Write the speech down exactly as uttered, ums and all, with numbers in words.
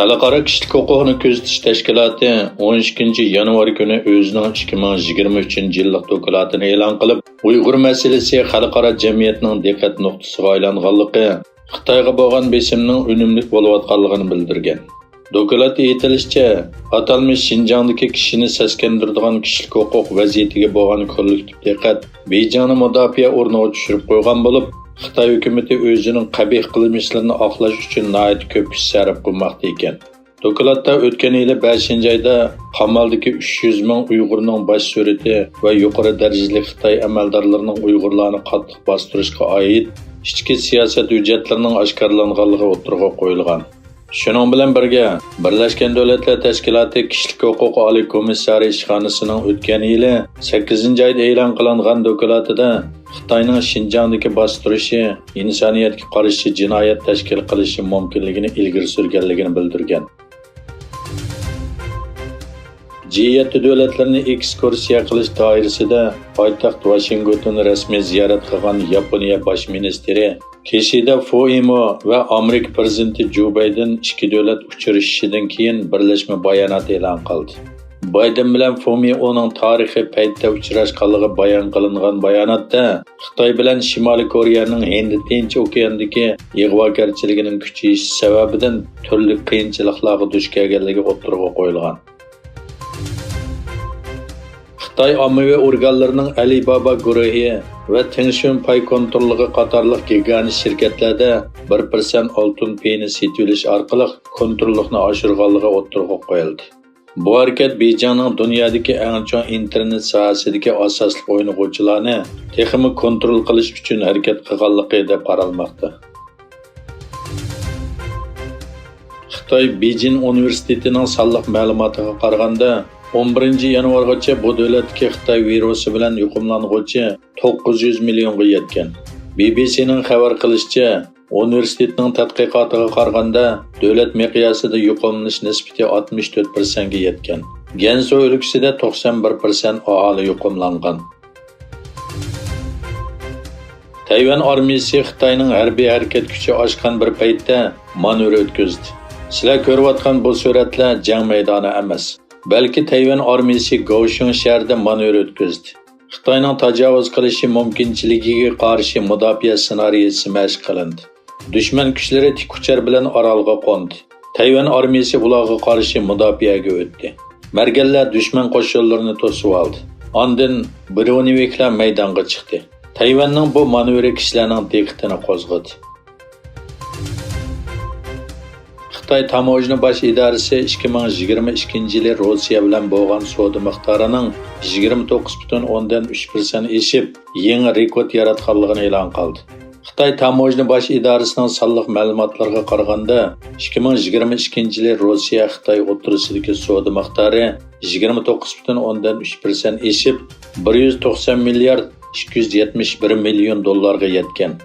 خەلقئارا كىشىلىك ھوقۇقنى كۆزىتىش تەشكىلاتى ئون ئىككىنچى يانۋار كۈنى ئۆزىنىڭ ئىككى مىڭ يىگىرمە ئۈچىنچى يىللىق دوكلاتىنى ئېلان قىلىپ، ئۇيغۇر مەسىلىسى خەلقئارا جەمئىيەتنىڭ دىققەت نۇقتىسىغا ئايلانغانلىقى، خىتايغا بولغان بېسىمنىڭ ئۈنۈملۈك بولۇۋاتقانلىقىنى بىلدۈرگەن. دوكلاتتا ئېيتىلىشىچە، ئاتالمىش شىنجاڭدىكى كىشىنى سەسكەندۈرىدىغان كىشىلىك ھوقۇق ۋەزىيىتىگە بولغان كوللېكتىپ دىققەت بېيجىڭنى مۇداپىئە ئورنىغا چۈشۈرۈپ قويغان بولۇپ، خىتاي ھۆكۈمىتى ئۆزىنىڭ قەبىھ قىلمىشلىرىنى ئاقلاش ئۈچۈن ناھايىتى كۆپ كۈچ سەرپ قىلماقتا ئىكەن. دوكلاتتا ئۆتكەن يىلى بەشىنچى ئايدا قامالدىكى ئۈچ يۈز مىڭ ئۇيغۇرنىڭ باش سۈرىتى ۋە يۇقىرى دەرىجىلىك خىتاي ئەمەلدارلىرىنىڭ ئۇيغۇرلارنى قاتتىق باستۇرۇشقا ئائىت ئىچكى سىياسەت ھۆججەتلىرىنىڭ ئاشكارىلانغانلىقى ئوتتۇرىغا قويۇلغان. شۇنىڭ بىلەن بىرگە، بىرلەشكەن دۆلەتلەر تەشكىلاتى كىشىلىك ھوقۇق ئالىي كومىسسارى ئىشخانىسىنىڭ ئۆتكەن يىلى سەككىزىنچى ئايدا ئېلان قىلىنغان دوكلاتىدا خىتاينىڭ شىنجاڭدىكى باستۇرۇشى ئىنسانىيەتكە قارشى جىنايەت تەشكىل قىلىشى مۇمكىنلىكىنى ئىلگىرى سۈرگەنلىكىنى بىلدۈرگەن. جى يەتتە دۆلەتلىرىنى ئېكسكۇرسىيە قىلىش دائىرىسىدە پايتەخت ۋاشىنگتوننى رەسمىي زىيارەت قىلغان ياپونىيە باش مىنىستىرى كىشىدا فۇمىئو ۋە ئامېرىكا پىرېزىدېنتى جو بايدېن ئىككى دۆلەت ئۇچرىشىشىدىن كېيىن بىرلەشمە بايانات ئېلان قىلدى. بايدېن بىلەن فۇمىئونىڭ تارىخىي پەيتتە ئۇچراشقانلىقى بايان قىلىنغان باياناتتا، خىتاي بىلەن شىمالىي كورېيەنىڭ ھىندى تىنچ ئوكياندىكى ئىغۋاگەرچىلىكىنىڭ كۈچىيىشى سەۋەبىدىن تۈرلۈك قىيىنچىلىقلارغا دۇچ كەلگەنلىكى ئوتتۇرىغا قويۇلغان. خىتاي ئاممىۋى ئورگانلىرىنىڭ ئەلىبابا گۇرۇھى ۋە تېڭشۈن پاي كونتروللۇقى قاتارلىق گىگانت شىركەتلەردە بىر پىرسەنت ئالتۇن پېيىنى سېتىۋېلىش ئارقىلىق كونتروللۇقنى ئاشۇرغانلىقى ئوتتۇرىغا قويۇلدى. بۇ ھەرىكەت بېيجىڭنىڭ دۇنيادىكى ئەڭ چوڭ ئىنتېرنېت ساھەسىدىكى ئاساسلىق ئوينىغۇچىلارنى تېخىمۇ كونترول قىلىش ئۈچۈن ھەرىكەت قىلغانلىقى دەپ قارالماقتا. خىتاي بېيجىڭ ئۇنىۋېرسىتېتىنىڭ سانلىق مەلۇماتىغا قارىغاندا، ئون بىرىنچى يانۋارغىچە بۇ دۆلەتتىكى خىتاي ۋىرۇسى بىلەن يۇقۇملانغۇچى توققۇز يۈز مىليونغا يەتكەن. بى بى سىنىڭ خەۋەر قىلىشىچە، ئۇنىۋېرسىتېتنىڭ تەتقىقاتىغا قارىغاندا، دۆلەت مىقياسىدا يۇقۇملىنىش نىسبىتى ئاتمىش تۆت پىرسەنتكە يەتكەن. گەنسۇ ئۆلكىسىدە توقسان بىر پىرسەنت ئاھالى يۇقۇملانغان. تەيۋەن ئارمىيىسى خىتاينىڭ ھەربىي ھەرىكەت كۈچى ئاشقان بىر پەيتتە مانېۋىر ئۆتكۈزدى. سىلەر كۆرۈۋاتقان بۇ سۈرەتلەر جەڭ مەيدانى ئەمەس، بەلكى تەيۋەن ئارمىيىسى گاۋشۈڭ شەھىرىدە مانېۋىر ئۆتكۈزدى. خىتاينىڭ تاجاۋۇز قىلىشى مۇمكىنچىلىكىگە قارشى مۇداپىئە سېنارىيەسى مەشىق قىلىندى. دۈشمەن كۈچلىرى تىك ئۇچار بىلەن ئارالغا قوندى. تەيۋەن ئارمىيىسى ئۇلارغا قارشى مۇداپىئەگە ئۆتتى. مەرگەنلەر دۈشمەن قوشۇنلىرىنى توسۇۋالدى. ئاندىن برونېۋىكلار مەيدانغا چىقتى. تەيۋەننىڭ بۇ مانېۋىرى كىشىلەرنىڭ دىققىتىنى قوزغىدى. خىتاي تاموژنا باش ئىدارىسى ئىككى مىڭ يىگىرمە ئىككىنچى يىلى روسىيە بىلەن بولغان سودا مىقدارىنىڭ يىگىرمە توققۇز پۈتۈن ئوندىن ئۈچ پىرسەنت ئېشىپ، يېڭى رېكورت ياراتقانلىقىنى ئېلان قىلدى. خىتاي تاموژنا باش ئىدارىسىنىڭ سانلىق مەلۇماتلىرىغا قارىغاندا، ئىككى مىڭ يىگىرمە ئىككىنچى يىلى روسىيە خىتاي ئوتتۇرىسىدىكى سودا مىقدارى يىگىرمە توققۇز پۈتۈن ئوندىن ئۈچ پىرسەنت ئېشىپ، بىر يۈز توقسان مىليارد ئىككى يۈز يەتمىش بىر مىليون دوللارغا يەتكەن.